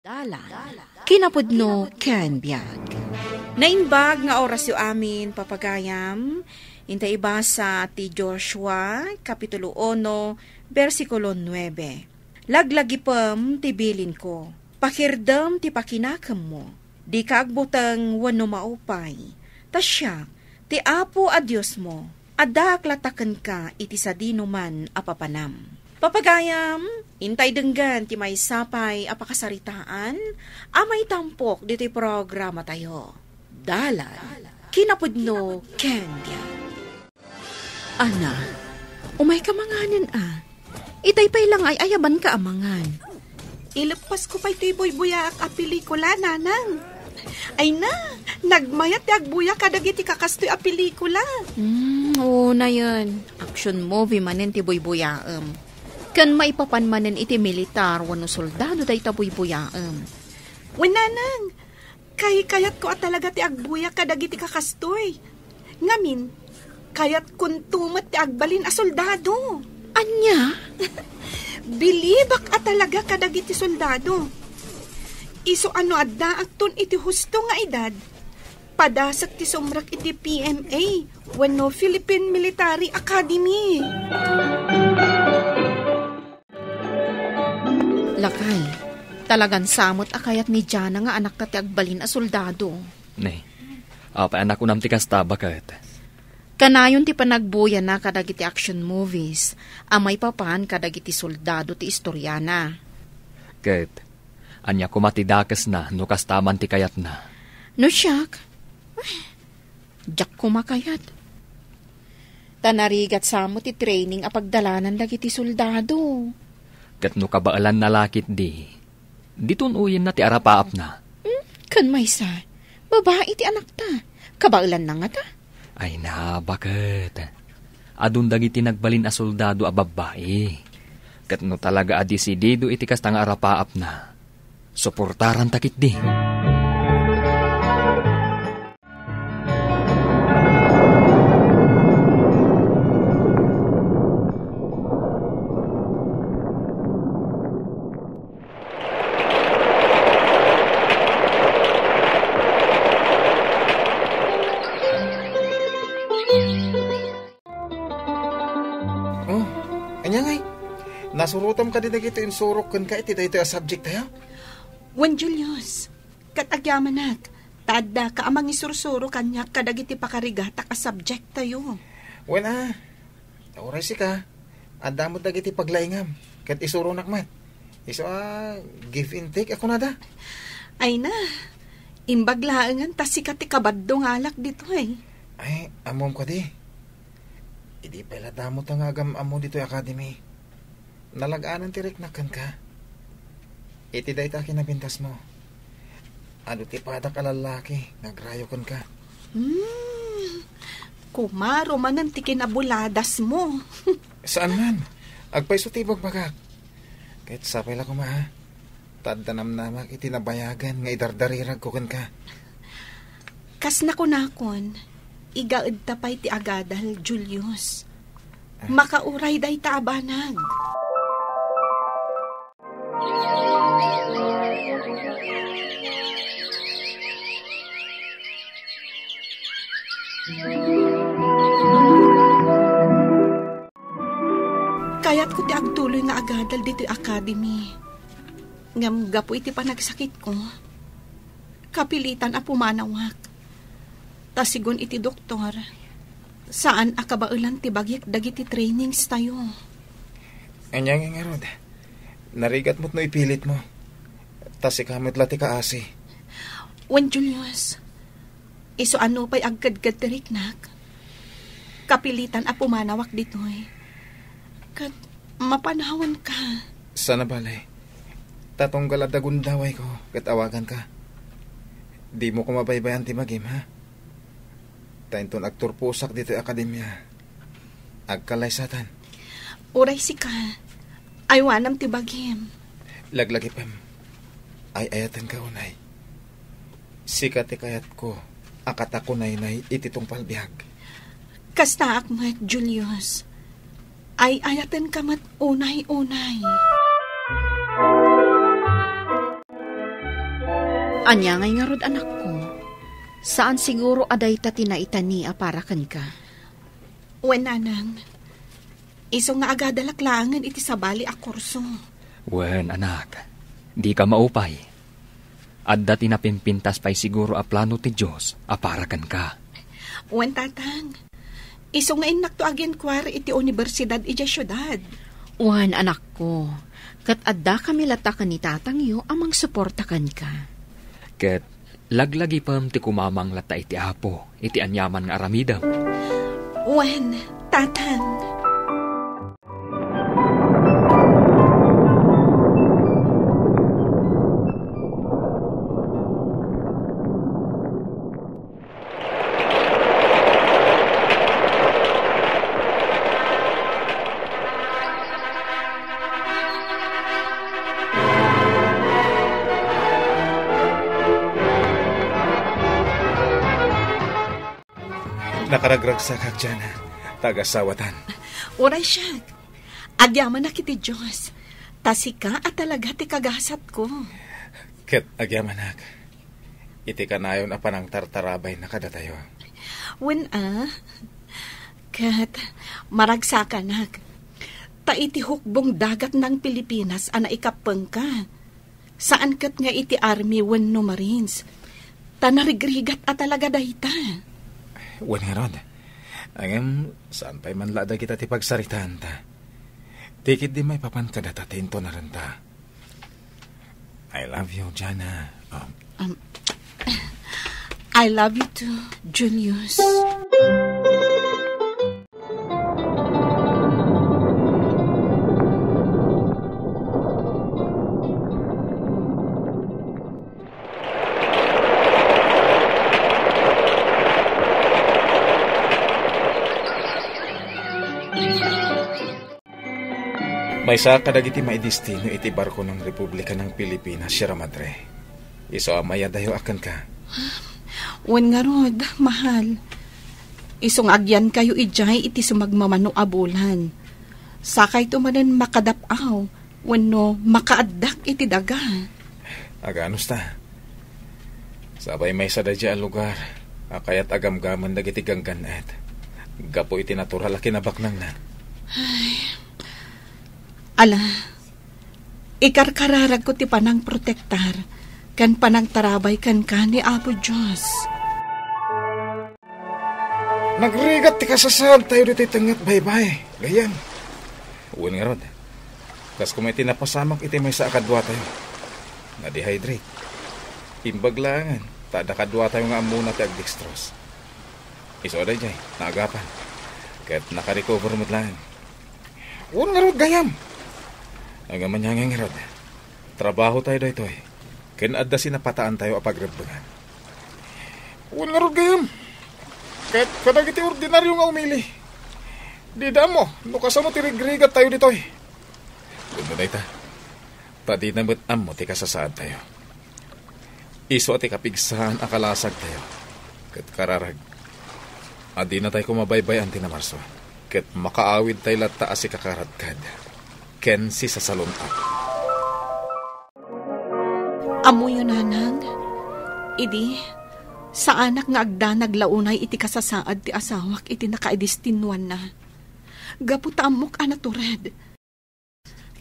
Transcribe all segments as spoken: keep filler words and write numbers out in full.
Dalan, kinapudno ken biag. Naimbag nga orasyo amin, papagayam. Inta ibasa ti Joshua, Kapitulo uno, bersikulo nuebe. Laglagipem ti bilinko, pakirdem ti pakinakemmo. Dika agbuteng wenno maupay, ta siak, ti Apo a Diosmo, addaak latta kenka iti sadinoman a papanam. Papagayam, intay denggen ti maysa pay a pakasaritaan a maitampok ditoy programatayo. Dalan, kinapudno ken biag. Ana, umayka manganen a. Itay pay lang ay ayabanka a mangan. Ileppasko pay ti buybuyaak a pelikula, Nanang. Ay na, nagmayat ti agbuya kadagiti kakastoy a pelikula. Hmm, unayen. Action movie manen ti buybuyaem. Ken maipapan manen iti militar wenno soldado dayta buybuyaem. Wen, Nanang, Kaykayatko a talaga ti agbuya kadagiti kakastoy. Ngamin, kayatkonto met ti agbalin a soldado. Ania? Bilibak a talaga kadagiti soldado. Isu a no addaakton iti husto nga edad, padasek ti sumrek iti P M A wenno Philippine Military Academy. Lakay, talagan samot a kayat ni Jana nga anakta ti agbalin a soldado. Ne, apay a nakunam ti kasta, baket? Kanayon ti panagbuyana kadagiti action movies a maipapan kadagiti soldado ti istoriana. Ket, ania koma ti dakesna no kasta man ti kayatna? No siak, diak koma kayat. Ta narigat samo ti training a pagdalanan dagiti soldado. Ket no kabaelanna la ketdi, diton uyenna ti arapaapna. Hmm? Ken maysa, babai ti anakta. Kabaelanna ngata? Ay na, baket. Adun dagiti nagbalin a soldado a babbai. Ket no talaga a desidido iti kasta nga arapaapna, suportaranta ketdi. Oh, ania ngay? Nasurotam kadi dagiti insurok kenka iti daytoy a subject tayo? Wen, Julius, ket agyamanak, ta addaka a mangisursuro kaniak kadagiti pakarigatak a subject tayo. Wen a, ta uray sika, adda met dagiti paglaingam, ket isuronak met. Isu a give and take a kunada. Ay na, imbag laengen ta sika ti kabaddungalak ditoy. Ay, ammom kadi. Idi pay la damo ta nga agam-ammo ditoy academy. Nalag-anan ti riknak kenka. Iti dayta a kinapintasmo, adu ti padak a lallaki nga agrayo kenka. Hmm, kumaro manen ti kinabuladasmo. Saan man. Agpayso ti ibagbagak. Ket sapay la koma, ha? Ta adda namnamak iti nabayagen nga idardariragko kenka. Kas nakunakon, igaedta pay ti agadal, Julius. Ah. Makauray dayta a banag. Kayatko ti agtuloy nga agadal ditoy academy. Ngem gapu iti panagsakitko, kapilitan a pumanawak. Ta sigun iti doktor, saan a kabaelan ti bagik dagiti trainings tayo. Ania ngay ngarud? Narigat met no ipilitmo. Ta sika met la ti kaasi. Wen, Julius, isu a nupay agkedked ti riknak, kapilitan a pumanawak ditoy. Ket mapanawanka. Saan a bale. Ta tunggal adda gundawayko ket awaganka. Dimo koma baybay-an ti bagim, ha? Ta inton agturposak ditoy akademia, agkalaysatan. Uray sika, aywanam ti bagim. Laglagipem, ay-ayatenka unay. Sika ti kayatko a katakunaynay iti tungpal biag. Kastaak met, Julius. Ay-ayatenka met unay-unay. Ania ngay ngarud, anakko? Saan siguro a dayta ti naitani a para kenka. Wen, nanang. Isu nga agadalak laengen iti sabali a kurso. Wen, anak. Dika maupay. Adda ti napimpintas pay siguro a plano ti Dios a para kenka. Wen, tatang. Isu nga innakto aginkuar iti universidad idiay siudad. Wen, anakko, ket addakami latta ken ni tatangyo a mangsuporta kenka. Ket laglagipem ti kumamang latta iti Apo iti aniaman nga aramidem. Wen, tatang. Nakaragragsakak, Jana, ta agasawatan. Uray siak. Agyamanak iti Dios, ta sika a talaga ti kagasatko. Ket agyamanak iti kanayon a panangtartarabayna kadatayo. Wen a, ket maragsakanak, ta iti hukbong dagatnang Pilipinas a naikappengka, saan ket nga iti army wenno marines, ta narigrigat a talaga dayta. Wen ngarud, ngem saan pay man la dagita ti pagsaritaanta. Ti ketdi maipapan kadata ti intunarenta. I love you, Jana. Um, Um, I love you too, Julius. Maysa kadagiti maidistino iti barko ng Republika ng Pilipinas, Sierra Madre. Isu a mayadayo a kenka. Wen ngarud, mahal. Isu nga agyankayo idiay iti sumagmamano a bulan. Sakayto manen makadap-aw wenno makaaddak iti daga. Aganos ta. Sabay maysa daydiay a lugar a kayat a gamgamen dagiti ganggan-et gapu iti natural a kinabaknangna. Ay. Ala, ikarkararagko ti panangprotektar ken panangtarabay kenka ni Apo Dios. Nagrigat ti kasasaadtayo ditoy tengnga a baybay, gayyem. Wen ngarud, kas koma iti napasamak iti maysa a kaduatayo. Na-dehydrate. Imbag laengen, ta adda kaduatayo nga ammona ti agdextrose. Isu a daydiay, naagapan. Ket nakarecover met laeng. Wen ngarud, gayyem. Ngem ania ngay ngarud, trabahotayo daytoy. Ken adda sinapataantayo a pagrebbengan. Wen ngarud, gayyem. Ket kadagiti ordinario nga umili, dida ammo no kasano ti rigrigattayo ditoy. Wenno dayta, ta dina met ammo ti kasasaadtayo. Isu a ti kapigsaan a kalasagtayo. Ket kararag, a dinatay koma baybay-an ti namarso. Ket makaawidtay latta a sikakaradkad ken sisasalun-at. Ammoyo, nanang, idi, saanak nga agdanag la unay iti kasasaad ti asawak iti nakaidistinnuanna. Gapu ta ammok a natured.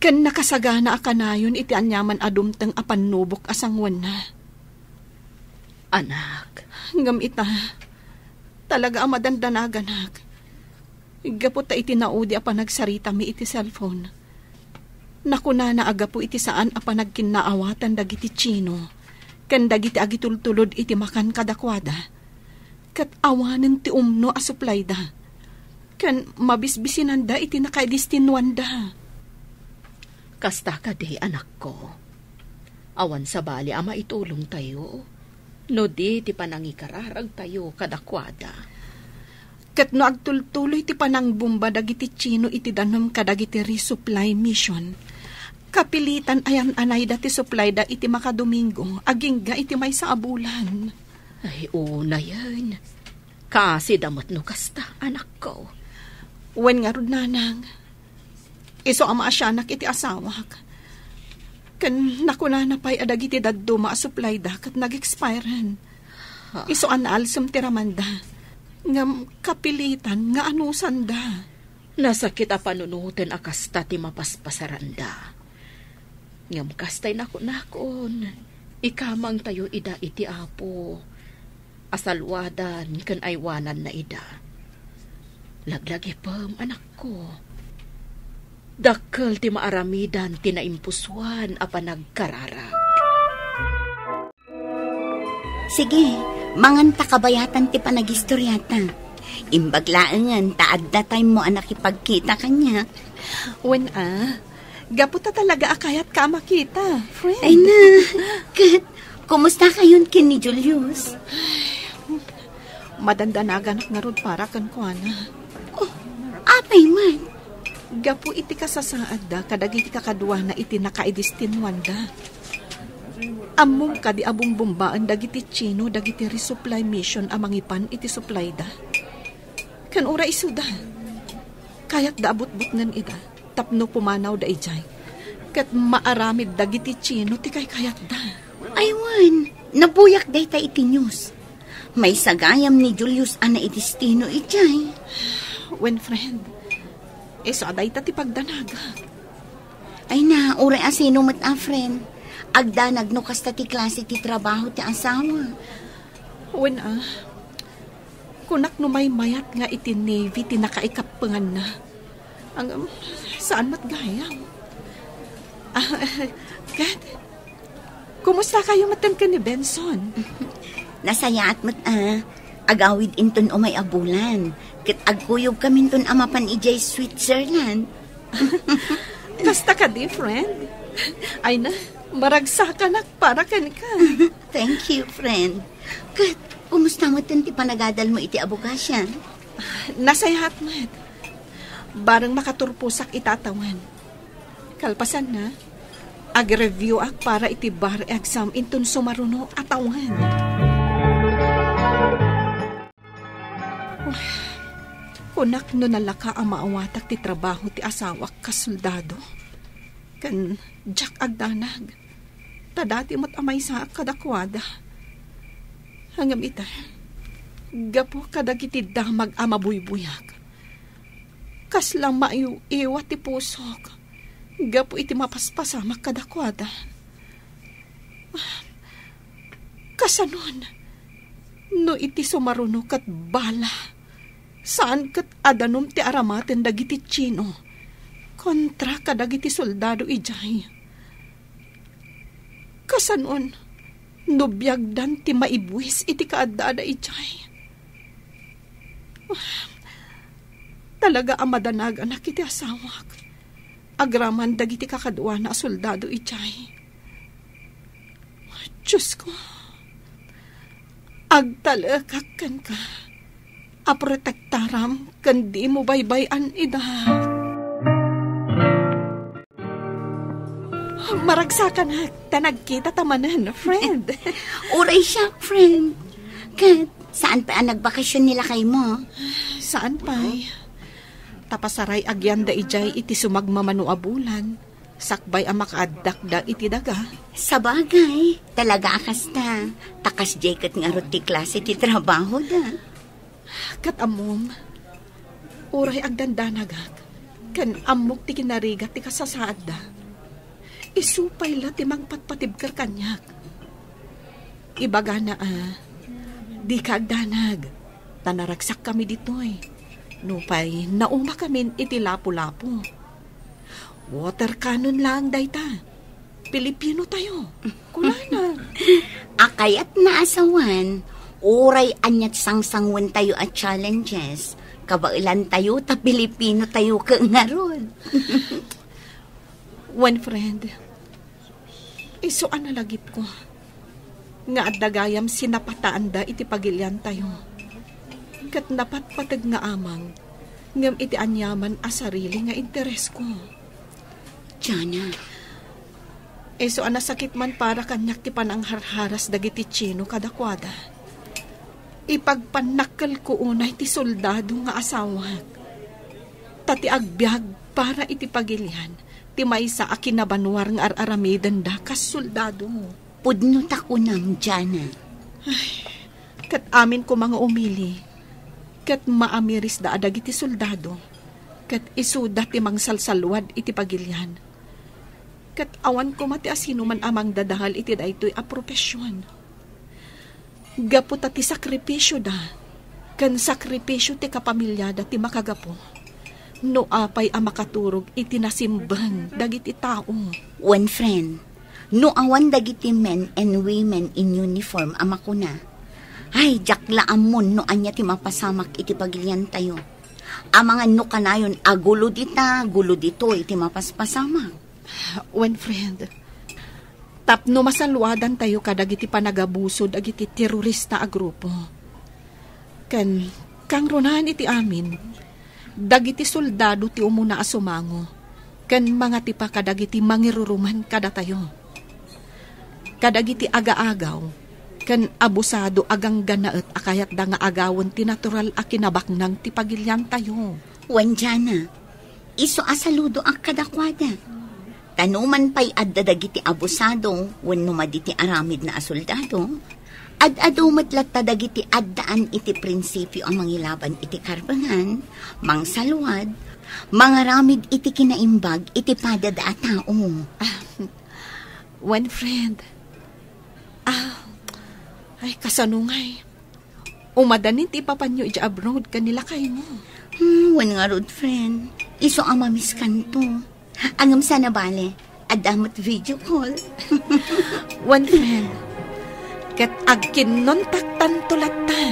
Ken nakasagana a kanayon iti aniaman a dumteng a pannubok a sanguenna. Anak. Ngem ita, talaga a madandanaganak. Gapu ta iti naudi a panagsaritami iti cellphone, nakunana a gapu iti saan a panagkinnaawatan dagiti Chino ken dagiti agitultulod iti makan kadakuada, ket awanen ti umno a suplayda, ken mabisbisinanda iti nakaidistinnuanda. Kasta kadi, anakko. Awan sabali a maitulongtayo no di ti panangikararagtayo kadakuada. Ket no agtultuloy ti panangbomba dagiti Chino iti danum kadagiti resupply mission, kapilitan a yan-anayda ti supplyda iti makadomingo agingga iti maysa a bulan. Ay, unayen. Kaasida met no kasta, anakko. Wen ngarud, nanang. Isu a maasianak iti asawak. Ken nakunana pay a dagiti dadduma a supply da ket nag-expiren. Ha? Isu a naalsem ti ramanda. Ngem kapilitan nga anusanda. Nasakit a panunoten a kasta ti mapaspasaranda. Ngem kastay nakunakon, ikamangtayo ida iti Apo. Asalwadan ken aywananna ida. Laglagipem, anakko. Dakkel ti maaramidan ti naimpusoan a panagkararag. Sige, manganta kabayatan ti panagistoriata. Imbag laengen ta adda time mo a nakipagkita kaniak. Wen a, gapu ta talaga a kayatka a makita, friend. Ay na, ket, kumusta kayon ken ni Julius? Madandanaganak ngarud para kenkuana. Oh, apay man? Gapu iti kasasaadda kadagiti kakaduana iti nakaidestinuanda. Ammom kadi a bumbumbaen dagiti Chino dagiti resupply mission a mangipan iti supply da? Ken uray isuda, kayatda a butbutngen ida tapno pumanawda idiay. Ket maaramid dagiti Chino ti kaykayatda. Ay wen, nabuyak dayta iti news. Maysa gayam ni Julius a naidestino idiay. Wen, friend, isu a dayta ti pagdanagak. Ay na, uray a sino met a friend. Agdanag no kasta ti klase ti trabaho ti asawa. Wen a, kunak no maymayat nga iti Navy ti nakaikappenganna. Ang, um, saan met gayam? Ah, ket, kumusta kayo met ken ni Benson? Nasayaat met a, agawid inton umay a bulan. Ket agkuyogkaminton a mapan idiay Switzerland. Kasta kadi, friend? Ay na, maragsakanak para kenka. Thank you, friend. Ket, kumusta met ti panagadal mo iti abokasia? Nasayaat met. Bareng makaturposak ita a tawen. Kalpasanna, ag-review ak para iti bar exam inton sumaruno a tawen. Kunak no nalaka a maawatak ti trabaho ti asawak kas soldado. Ken diak agdanag. Ta dati met a maysaak kadakuada. Ngem ita, gapu kadagiti damag a mabuybuyak, kasla maiw-iwa ti pusok gapu iti mapaspasamak kadakuada. Kasanon, no iti sumaruno ket bala, saan ket a danum ti aramaten dagiti Chino kontra kadagiti soldado idiay. Kasanon, no biagdan ti maibuis iti kaaddaada idiay. Talaga a madanaganak iti asawak agraman dagiti kakaduana a soldado idiay. Diosko, agtalekak kenka a protektaram ken dimo baybay-an ida. Maragsakanak ta nagkita ta manen, friend. Uray siak, friend. Ket, saan pay a nagbakasyon ni lakaymo? Saan pay. Ta pasaray agyanda idiay iti sumagmamano a bulan, sakbay a makaaddakda iti daga. Sabagay, talaga a kasta. Ta kasdiay ket ngarud ti klase ti trabahoda. Ket ammom, uray agdandanagak, ken ammok ti kinarigat ti kasasaadda, isu pay la ti mangpatpatibker kaniak. Ibagana a, dika agdanag, ta naragsakkami ditoy. Nupay naumakamin iti Lapu-Lapu. Water cannon laeng dayta. Pilipino tayo. Kunana. A kayatna a sawen, uray aniat sangsanguentayo a challenges, kabaelantayo ta Pilipino tayo ket ngarud. One friend, isu a nalagipko nga adda gayam sinapataanda iti pagiliantayo. Ket napatpateg nga amang, ngem iti aniaman a sarili nga interesko. Jana. Isu a nasakit man para kaniak ti panangharharas dagiti Chino kadakuada. Ipagpannakkelko unay ti soldado nga asawak. Ta ti agbiag para iti pagilian, ti maysa a kinabanwar nga ar-aramidenda kas soldado. Pudno ta kunam, Jana. Ay, ket amin koma nga umili, ket maamirisda a dagiti soldado, ket isuda ti mangsalsalwad iti pagilian. Ket awan koma ti asinoman a mangdadahel iti daytoy a profesion. Gapu ta ti sakripisioda, ken sakripisio ti kapamiliada ti makagapu no apay a makaturog iti nasimbeng dagiti tao. Wen, friend, no awan dagiti men and women in uniform a makuna, ay, diak la ammon no ania ti mapasamak iti pagiliantayo. Amangan no kanayon a gulo dita, gulo ditoy ti mapaspasamak. Wen, friend, tapno masalwadantayo kadagiti panagabuso dagiti terorista a grupo. Ken kangrunan iti amin, dagiti soldado ti umuna a sumango, ken mangatipa kadagiti mangiruruman kadatayo. Kadagiti agaagaw, ken abusado a gangganaet a kayatda nga agawen ti natural a kinabaknang ti pagiliantayo. Wen, Jana, isu a saludoak kadakuada. Ta no man pay adda dagiti abusado wenno madi ti aramidna a soldado, ad-adu met latta dagiti addaan iti prinsipio a mangilaban iti karbengan, mangsalwad, mangaramid iti kinaimbag iti padada a tao. Ah, wen, friend. Ah, ay, kasano ngay? Umadanin ti ipapanyo iti abroad ken ni lakaymo. Hmm, wen ngarud, friend. Isu a mamiskanto. Ngem saan a bale, adda met video call. Wen, friend. Ket agkinnontaktanto latta.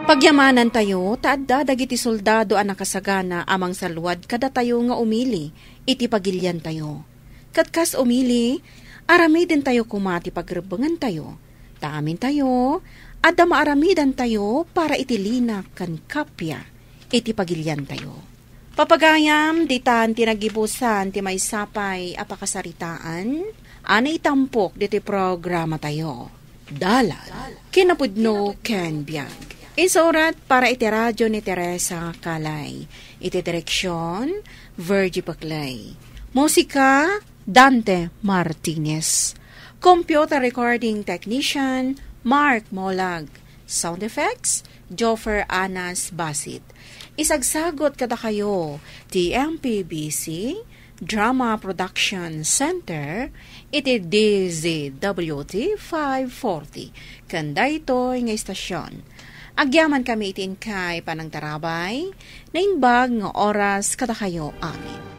Pagyamanantayo ta adda dagiti soldado a nakasagana a mangsalwad kadatayo nga umili iti pagiliantayo. Ket kas umili, aramidentayo koma ti pagrebbengantayo. Ta amintayo, adda maaramidantayo para iti linak ken kappia iti pagiliantayo. Papagayam, ditan ti nagibusan ti maysa pay a pakasaritaan a naitampok ditoy programatayo. Dalan, kinapudno ken biag. Insurat para iti radyo ni Teresa Calay. Iti direksyon, Virgie Paclay. Musika, Dante Martinez. Computer recording technician, Mark Molag. Sound effects, Joffer Anas Basit. Isagsagot kadakayo ti M P B C Drama Production Center iti D Z W T five forty ken daytoy nga istasyon. Agyaman kami iti inkay panangtarabay, naimbag nga oras kadakayo amin.